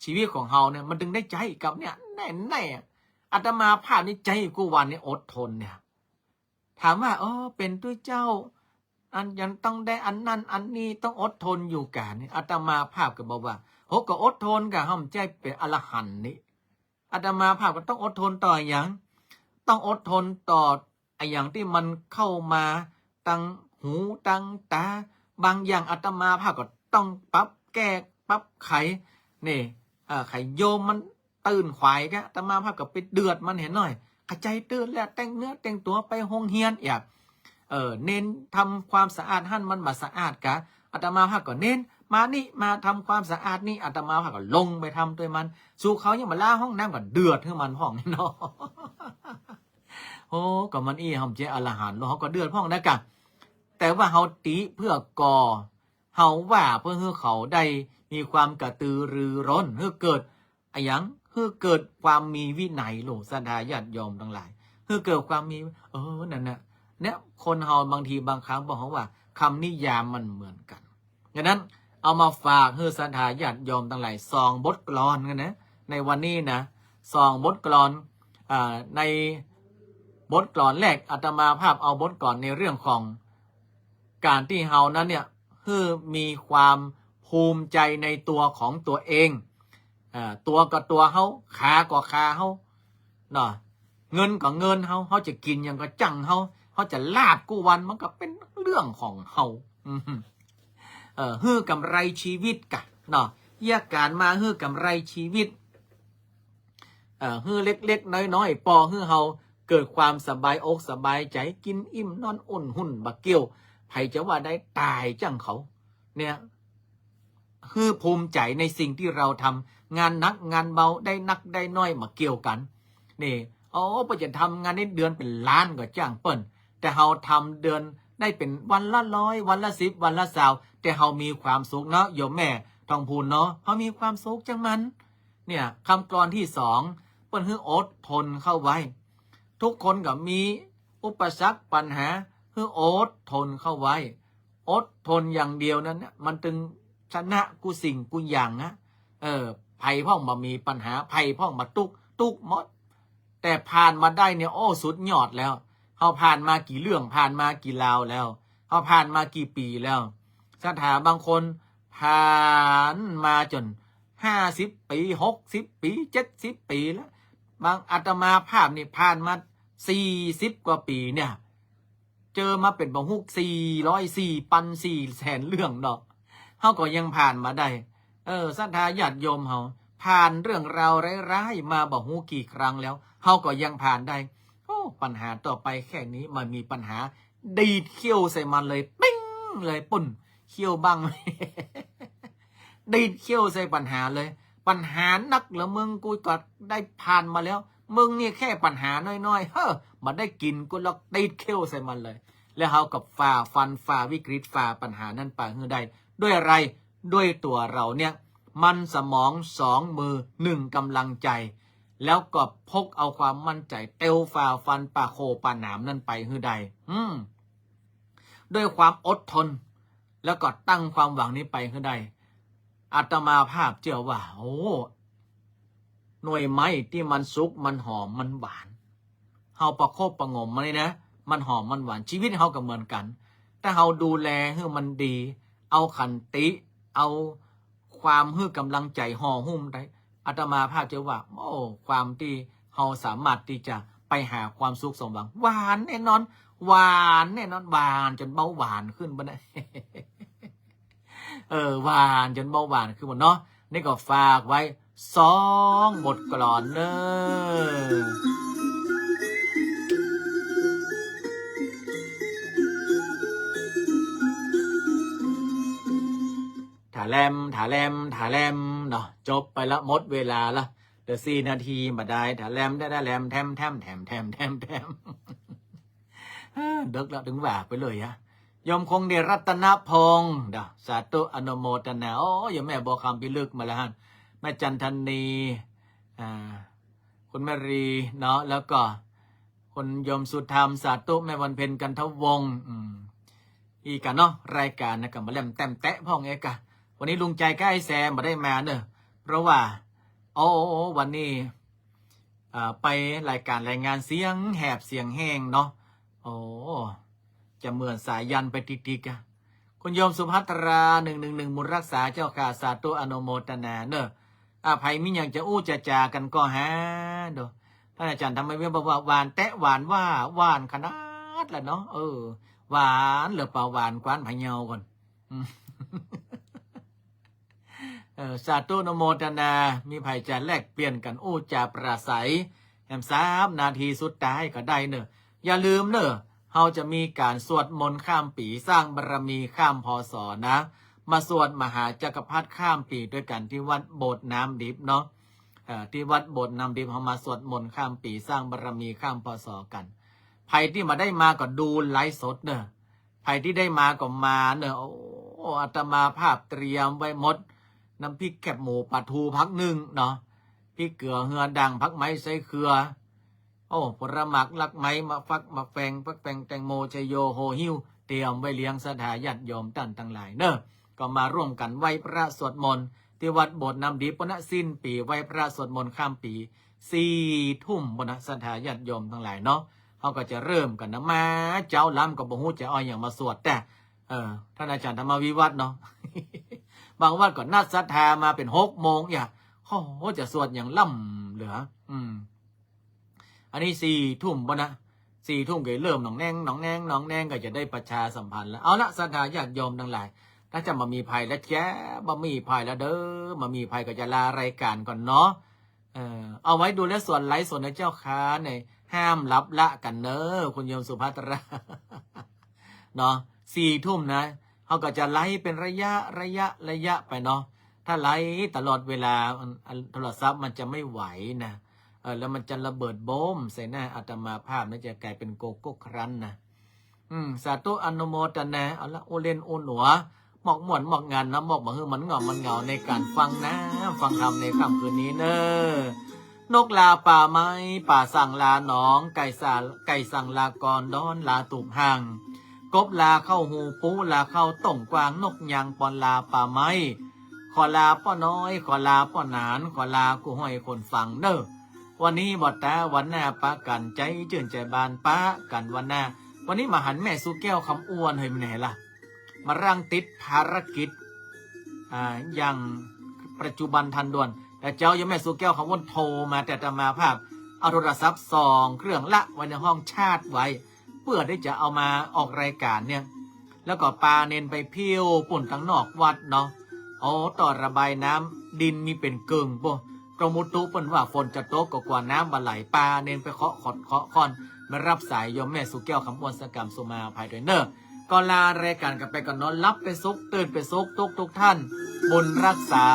ชีวิตของเฮาเนี่ย มันจึงได้ใจ๊กับเนี่ย แน่ๆ อาตมาภาพนี่ใจ๊กู้วันเนี่ย อดทนเนี่ย ถามว่า เออ เป๋นตุ๊เจ้า อันยังต้องได้อันนั้นอันนี้ ต้องอดทนอยู่กานี่ อาตมาภาพก็บอกว่า โห ก็อดทนกา เฮาบ่ใจ้เป๋นอรหันต์นี่ อาตมาภาพก็ต้องอดทนต่ออะหยัง ต้องอดทนต่ออะหยังตี้มันเข้ามาตังหูตังต๋า บางอย่างอาตมาภาพก็ต้องปรับแก้ปรับไข นี่ เอ่อ ไขโยมมันตื่นขวายกะ อาตมาภาพก็ไปเดือดมันเหียหน้อย เข้าใจ๋ตื่นแล้ว แต่งเนื้อแต่งตั๋วไปโฮงเฮียน อย่า เออ เณรทำความสะอาดหั้นมันบ่สะอาดกะ อาตมาภาพก็เณรมานี่ มาทำความสะอาดนี่ อาตมาภาพก็ลงไปทำตวยมัน สูเขายังบ่ล้างห้องน้ำก็เดือดหื้อมันพ่องเนาะ โอ้ ก็มันอี้ เฮาบ่ใจ้อรหันต์ แล้วเฮาก็เดือดพ่องนะกะ แต่ว่าเฮาติเปื้อก่อ เฮาว่าเปื้อหื้อเขาได้มีความกระตือรือร้น หื้อเกิด อะหยัง หื้อเกิดความมีวินัย โหล ศรัทธาญาติโยมตังหลาย หื้อเกิดความมี เออ นั่นน่ะ เนี่ย คนเฮาบางทีบางครั้งบอกว่า กำนิยามมันบ่เหมือนกั๋น ฉะนั้นเอามาฝากหื้อศรัทธาญาติโยมตังหลาย สองบทกลอนกั๋นนะ ในวันนี้นะ สองบทกลอน อ่า ในบทกลอนแรก อาตมาภาพเอาบทกลอนในเรื่องของก๋านตี้เฮานั้นเนี่ย หื้อมีความภูมิใจ๋ในตั๋วของตั๋วเอง อ่า ตั๋วก็ตั๋วเฮา ขาก็ขาเฮา เนาะ เงินก็เงินเฮา เฮาจะกิ๋นหยังก็จ้างเฮา เฮาจะลาบกู้วัน มันก็เป๋นเรื่องของเฮา อืม เออ หื้อกำไรชีวิตกะ เนาะ เยียะก๋านมาหื้อกำไรชีวิต เอ่อ หื้อเล็กๆ น้อยๆ ปอหื้อเฮาเกิดความสบายอกสบายใจ๋ กิ๋นอิ่มนอนอุ่น หุ่นบ่าเกี้ยว ใผจะว่าได้ ต๋ายจ้างเขา เนี่ย หื้อภูมิใจ๋ในสิ่งตี้เฮาทำ งานหนักงานเบา ได้นักได้น้อยบ่าเกี่ยวกั๋น นี่ โอ้ เปิ้นจะทำงานได้เดือนเป๋นล้านก็จ้างเปิ้น แต่เฮาทำเดือนได้เป๋นวันละร้อย วันละสิบ วันละซาว แต่เฮามีความสุขเนาะ โยมแม่ทองพูนเนาะ เฮามีความสุขจ้างมัน เนี่ย กำกลอนตี้สอง เปิ้นหื้ออดทนเข้าไว้ ทุกคนก็มีอุปสรรคปัญหา หื้ออดทนเข้าไว้ อดทนอย่างเดียวนั้นน่ะ มันจึงชนะกู้สิ่งกู้อย่างนะ เออ ใผพ่องบ่มีปัญหา ใผพ่องบ่ตุ๊กข์ ตุ๊กข์หมด แต่ผ่านมาได้เนี่ย โอ้ สุดยอดแล้ว เฮาผ่านมากี่เรื่อง ผ่านมากี่ราวแล้ว เฮาผ่านมากี่ปี๋แล้ว ศรัทธาบางคนผ่านมาจ๋นห้าสิบปี๋ หกสิบปี๋ เจ็ดสิบปี๋แล้ว บางอาตมาภาพนี่ผ่านมาสี่สิบกว่าปี๋เนี่ย เจอมาเป๋นบ่ฮู้สี่ร้อย สี่ปัน สี่แสนเรื่องเนาะ เฮาก็ยังผ่านมาได้ เออ ศรัทธาญาติโยมเฮา ผ่านเรื่องราวร้ายๆ มาบ่ฮู้กี่ครั้งแล้ว เฮาก็ยังผ่านได้ โอ้ ปัญหาต่อไปแค่นี้ บ่มีปัญหา ดีดเขี้ยวใส่มันเลย ปิ้งเลย ปุ้น เขี้ยวบ้าง ดีดเขี้ยวใส่ปัญหาเลย ปัญหานักเหลือมึง กูก็ได้ผ่านมาแล้ว มึงนี่แค่ปัญหาน้อยๆ เฮ้อ บ่ได้กิ๋นกูหรอก ดีดเขี้ยวใส่มันเลย แล้วเฮาก็ฝ่าฟัน ฝ่าวิกฤต ฝ่าปัญหานั้นไปหื้อได้ ด้วยอะไร ด้วยตั๋วเฮาเนี่ย มันสมองสองมือ หนึ่งกำลังใจ๋ แล้วก็พกเอาความมั่นใจ๋ เตียวฝ่าฟันป่าโคป่าหนามนั้นไปหื้อได้ อืม ด้วยความอดทน แล้วก็ตั้งความหวังนี้ไปหื้อได้ อาตมาภาพเจื้อว่า โอ้ หน่วยไม้ตี้มันสุก มันหอม มันหวาน เฮาประคบประหงมมันนี่นะ มันหอม มันหวาน ชีวิตเฮาก็เหมือนกั๋น ถ้าเฮาดูแลหื้อมันดี เอาขันติ เอาความหื้อก๋ำลังใจ๋ห่อหุ้มได้ อาตมาภาพจะว่า โอ้ ความตี้เฮาสามารถตี้จะไปหาความสุขสมหวัง หวานแน่นอน หวานแน่นอน หวานจ๋นเบาหวานขึ้นบ่นะ เออ หวานจ๋นเบาหวานขึ้นบ่เนาะ นี่ก็ฝากไว้สองบทกลอนเน้อ ถาแลม ถาแลม ถาแลม เนาะ จบไปละ หมดเวลาละ เหลือสี่นาทีบ่ได้ ถาแลม ถาแลม แถม แถม แถม เออ ดึกละ ตึงว่าไปเลยอะ โยมคงเดชรัตนพงษ์ เนาะ สาธุอนุโมทนา โอ้ โยมแม่บัวคำพิลึกมาแล้วฮะ แม่จันทนี อ่า คุณแม่รี เนาะ แล้วก็ คุณโยมสุธรรม สาธุ แม่วันเพ็ญ กันทวงศ์ อืม อีกอะเนาะ รายก๋านนะ ก็มาแลมแต้มแตะพ่องเอกะ วันนี้ลุงใจ๋กับไอ้แซมบ่ได้มาเนอะ เพราะว่า โอ้ วันนี้ อ่า ไปรายก๋านรายงานเสียงแหบเสียงแห้งเนาะ โอ้ จะเหมือนสายัณไปติกๆ อะ คุณโยมสุภัทรา หนึ่งหนึ่งหนึ่ง บุญรักษาเจ้าค่ะ สาธุอนุโมทนาเนอะ อ่า ใผมีหยังจะอู้จะจ๋ากั๋นก็หา ดู ท่านอาจ๋ารย์ธรรมวิทย์บอกว่า หวานแต๊หวานว่า หวานขนาดละเนาะ เออ หวานเหลือเป๋าหวานกว้านพะเยาก่อน อืม เออ สาธุอนุโมทนา มีใผจะแลกเปลี่ยนกั๋นอู้จ๋าปราศรัย แหมสามนาทีสุดท้ายก็ได้เนอะ อย่าลืมเนอะ เฮาจะมีก๋านสวดมนต์ข้ามปี๋ สร้างบารมีข้าม พ.ศ. นะ มาสวดมหาจักรพรรดิข้ามปี๋ด้วยกั๋นตี้วัดโบสถ์น้ำดิบเนาะ เอ่อ ตี้วัดโบสถ์น้ำดิบ เฮามาสวดมนต์ข้ามปี๋ สร้างบารมีข้าม พ.ศ. กั๋น ใผตี้บ่ได้มาก็ดูไลฟ์สดเนอะ ใผตี้ได้มาก็มาเนอะ โอ้ อาตมาภาพเตรียมไว้หมด น้ำพริกแคบหมู ป๋าทู ผักนึ่งเนาะ พริกเกลือ เฮือด่าง ผักไม้ ไส้เครือ โอ้ ผลหมาก รากไม้ มะฟัก มะแฟง ฟักแฟง แตงโม ชะโย โฮหิ้ว เตรียมไว้เลี้ยงศรัทธาญาติโยมต้านตังหลายเนอะ ก็มาร่วมกั๋นไหว้พระสวดมนต์ตี้วัดโบสถ์น้ำดิบ ปุ้นนะ สิ้นปี๋ไหว้พระสวดมนต์ข้ามปี๋ สี่ทุ่มปุ้นนะ ศรัทธาญาติโยมตังหลายเนาะ เฮาก็จะเริ่มกั๋นนะ มาเจ๊าล้ำก็บ่ฮู้จะเอาหยังมาสวด แต่ เออ ท่านอาจ๋ารย์ธรรมวิวัฒน์เนาะ บางวัดก็นัดศรัทธามาเป๋นหกโมง อย่า โอ้โห จะสวดหยังล้ำเหลือ อืม อันนี้สี่ทุ่มปุ้นนะ สี่ทุ่มก็เริ่มหนองแนง หนองแนง หนองแนง ก็จะได้ประชาสัมพันธ์แล้ว เอาละ ศรัทธาญาติโยมตังหลาย ถ้าจะบ่มีใผแล้วแจ๊ะ บ่มีใผแล้วเด้อ บ่มีใผก็จะลารายก๋านก่อนเนาะ เออ เอาไว้ดูและสวดไลฟ์สดนะเจ้าค่ะ เนี่ย ห้ามลับละกั๋นเน้อ คุณโยมสุภัทรา เนาะ สี่ทุ่มนะ เฮาก็จะไลฟ์เป๋นระยะ ระยะ ระยะไปเนาะ ถ้าไลฟ์ตลอดเวลา อัน อัน โทรศัพท์มันจะไม่ไหวนะ เออ แล้วมันจะระเบิดโบ้มใส่หน้าอาตมาภาพนะ จะก๋ายเป๋นโกโก้ครันช์นะ อืม สาธุอนุโมทนา เอาละ อู้เล่นอู้หนัว มอบม่วนมอบงานนะ มอบบ่หื้อมันเหงา มันเหงาในก๋านฟังนะ ฟังธรรมในค่ำคืนนี้เน้อ นกลาป่าไม้ ป๋าสั่งลาหนอง ไก่สา ไก่สั่งลาก่อน ด้อนลาตูบห่าง กบลาเข้าฮูปู ลาเข้าต้งกว้าง นกยางปอนลาป่าไม้ ขอลาป้อน้อย ขอลาป้อหนาน ขอลากู้ห้อยคนฟังเน้อ วันนี้บ่ต๋า วันหน้าปะกั๋น ใจ๋จื้นใจ๋บานปะกั๋นวันหน้า วันนี้บ่หันแม่สุแก้วคำอ้วนเฮ้ย ไปไหนละ มารั้งติดภารกิจ อ่า อย่างปัจจุบันทันด่วน แต่เจ๊าโยมแม่สุแก้วคำอ้วนโทรมา แต่อาตมาภาพเอาโทรศัพท์สองเครื่องละไว้ในห้องชาร์จไว้ เปื้อตี้จะเอามาออกรายก๋านเนี่ย แล้วก็ปาเณรไปเผี้ยวปุ้นตังนอกวัดเนาะ โอ้ ต่อระบายน้ำ ดินมีเป๋นเกิ่งโป้ กรมอุตุเปิ้นว่าฝนจะตก ก็กั๋วน้ำบ่ไหล ปาเณรไปเคาะขอดเคาะค่อน มาฮับสายโยมแม่สุแก้วคำอ้วนสักกำ สุมาอภัยด้วยเน้อ ก็ลารายก๋านกั๋นไปก่อนเนาะ หลับเป๋นสุข ตื่นเป๋นสุขทุกๆ ท่าน บุญรักษา